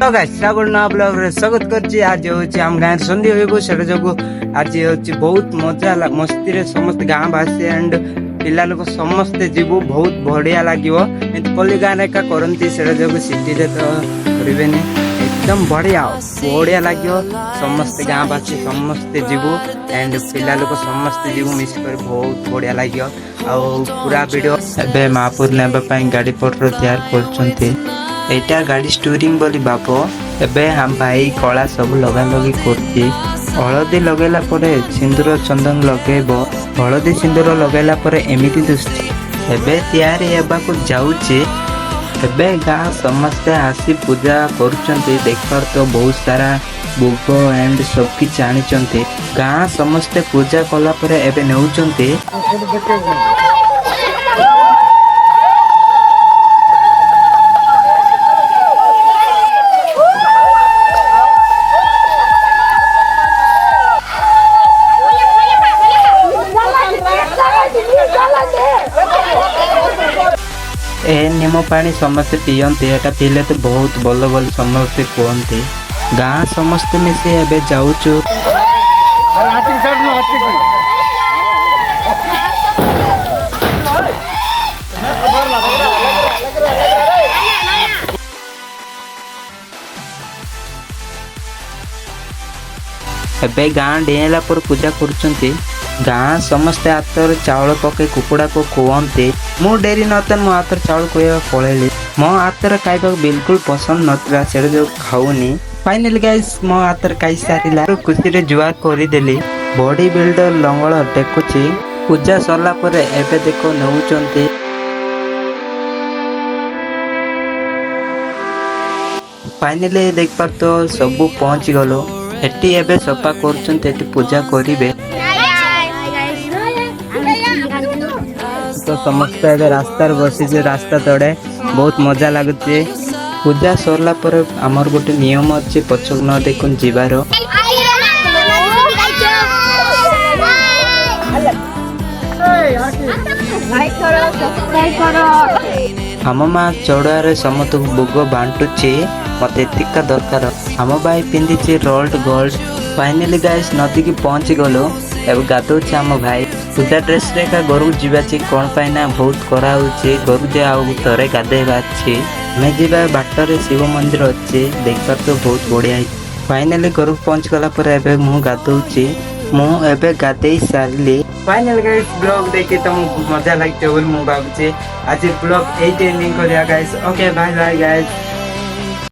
ତ ଗାଇସ୍, ଶ୍ରାବଣ ନୂଆ ବ୍ଲଗରେ ସ୍ୱାଗତ କରୁଛି। ଆଜି ହେଉଛି ଆମ ଗାଁରେ ସନ୍ଧ୍ୟା ହେବ, ସେଟା ଯୋଗୁଁ ଆଜି ହେଉଛି ବହୁତ ମଜା ହେଲା। ମସ୍ତିରେ ସମସ୍ତେ ଗାଁ ବାସୀ ଆଣ୍ଡ ପିଲା ଲୋକ ସମସ୍ତେ ଯିବୁ, ବହୁତ ବଢିଆ ଲାଗିବ। ଏମିତି ପଲ୍ଲୀ ଗାଁରେ ଏକା କରନ୍ତି, ସେଟା ଯୋଗୁଁ ସିଟିରେ ତ କରିବେନି। ଏକଦମ ବଢିଆ ବଢିଆ ଲାଗିବ। ସମସ୍ତେ ଗାଁ ବାସୀ ସମସ୍ତେ ଯିବୁ ଆଣ୍ଡ ପିଲା ଲୋକ ସମସ୍ତେ ଯିବୁ ମିଶି କରି, ବହୁତ ବଢିଆ ଲାଗିବ। ଆଉ ପୁରା ଭିଡ଼ିଓ। ଏବେ ମାପୁର ନେବା ପାଇଁ ଗାଡ଼ି ପତ୍ର ତିଆରି କରୁଛନ୍ତି। ଏଇଟା ଗାଡ଼ି ଷ୍ଟୁରିଂ ବୋଲି ଭାବ। ଏବେ ଆମ ଭାଇ କଳା ସବୁ ଲଗା ଲଗି କରୁଛି। ହଳଦୀ ଲଗେଇଲା ପରେ ସିନ୍ଦୁର ଚନ୍ଦନ ଲଗେଇବ। ହଳଦୀ ସିନ୍ଦୁର ଲଗେଇଲା ପରେ ଏମିତି ଦିଶୁଛି। ଏବେ ତିଆରି ହେବାକୁ ଯାଉଛି। ଏବେ ଗାଁ ସମସ୍ତେ ଆସି ପୂଜା କରୁଛନ୍ତି। ଦେଖିପାରୁଥିବ, ବହୁତ ସାରା ଭୋଗ ଆଣ୍ଡ ସବୁ କିଛି ଆଣିଛନ୍ତି। ଗାଁ ସମସ୍ତେ ପୂଜା କଲା ପରେ ଏବେ ନେଉଛନ୍ତି। ଏ ନିମ ପାଣି ସମସ୍ତେ ପିଅନ୍ତି। ଏଟା ପିଇଲେ ତ ବହୁତ ଭଲ ବୋଲି ସମସ୍ତେ କୁହନ୍ତି। ଗାଁ ସମସ୍ତେ ମିଶି ଏବେ ଯାଉଛୁ। ଏବେ ଗାଁ ଡେଇଁଲା ପରେ ପୂଜା କରୁଛନ୍ତି। ଗାଁ ସମସ୍ତେ ହାତରେ ଚାଉଳ ପକେଇ କୁକୁଡ଼ାକୁ ଖୁଅନ୍ତି। ମୁଁ ଡେରି ନଥାଏ, ମୋ ହାତରେ ଚାଉଳ ଖୁଆଇବାକୁ ପଳେଇଲି। ମୋ ହାତରେ ଖାଇବାକୁ ବିଲକୁଲ ପସନ୍ଦ ନଥିଲା, ସେଇଟା ଯୋଉ ଖାଉନି। ଫାଇନାଲି ଗାଇସ୍, ମୋ ହାତରେ ଖାଇସାରିଲା, ଖୁସିରେ ଜୁହାର କରିଦେଲି। ବଡି ବିଲ୍ଡର ଲଙ୍ଗଳ ଟେକୁଛି। ପୂଜା ସରିଲା ପରେ ଏବେ ଦେଖ ନେଉଛନ୍ତି। ଫାଇନାଲି ଦେଖିପାରୁଥିବ, ସବୁ ପହଞ୍ଚି ଗଲୁ ଏଠି। ଏବେ ସଫା କରୁଛନ୍ତି, ଏଠି ପୂଜା କରିବେ। ତ ସମସ୍ତେ ଏବେ ରାସ୍ତାରେ ବସିଛୁ, ରାସ୍ତା ତଳେ ବହୁତ ମଜା ଲାଗୁଛି। ପୂଜା ସରିଲା ପରେ ଆମର ଗୋଟେ ନିୟମ ଅଛି, ପଛକୁ ନ ଦେଖୁନ୍ ଯିବାର। ଲାଇକ୍ କର, ସବସ୍କ୍ରାଇବ୍ କର। ଆମ ମା ଚଉଡ଼ାରେ ସମସ୍ତଙ୍କୁ ଭୋଗ ବାଣ୍ଟୁଛି। ମତେ ଏତିକା ଦରକାର। ଆମ ଭାଇ ପିନ୍ଧିଛି ରୋଲ୍ଡ ଗୋଲ୍ଡ। ଫାଇନାଲି ଗାଇସ୍, ନଦୀକି ପହଞ୍ଚି ଗଲୁ। ଏବେ ଗାଧଉଛି ଆମ ଭାଇ। ପୂଜା ଡ୍ରେସରେ ଏକା ଘରକୁ ଯିବା ଅଛି। କ'ଣ ପାଇଁ ନା ବହୁତ ଖରା ହଉଛି, ଘରକୁ ଯାଇ ଆଉ ଥରେ ଗାଧେଇବା ଅଛି। ଆମେ ଯିବା ବାଟରେ ଶିବ ମନ୍ଦିର ଅଛି, ଦେଖିପାରୁଥିବ, ବହୁତ ବଢିଆ ହେଇଛି। ଫାଇନାଲି ଘରକୁ ପହଞ୍ଚି ଗଲା ପରେ ଏବେ ମୁଁ ଗାଧଉଛି। ମୁଁ ଏବେ ଗାଧେଇ ସାରିଲି। ଫାଇନାଲ ଗାଇସ୍, ବ୍ଲଗ ଦେଖି ତମକୁ ମଜା ଲାଗିଥିବ ବୋଲି ମୁଁ ଭାବୁଛି। ଆଜି ବ୍ଲଗ ଏଇଠି ଏଣ୍ଡିଂ କରିବା guys. Okay, bye bye guys.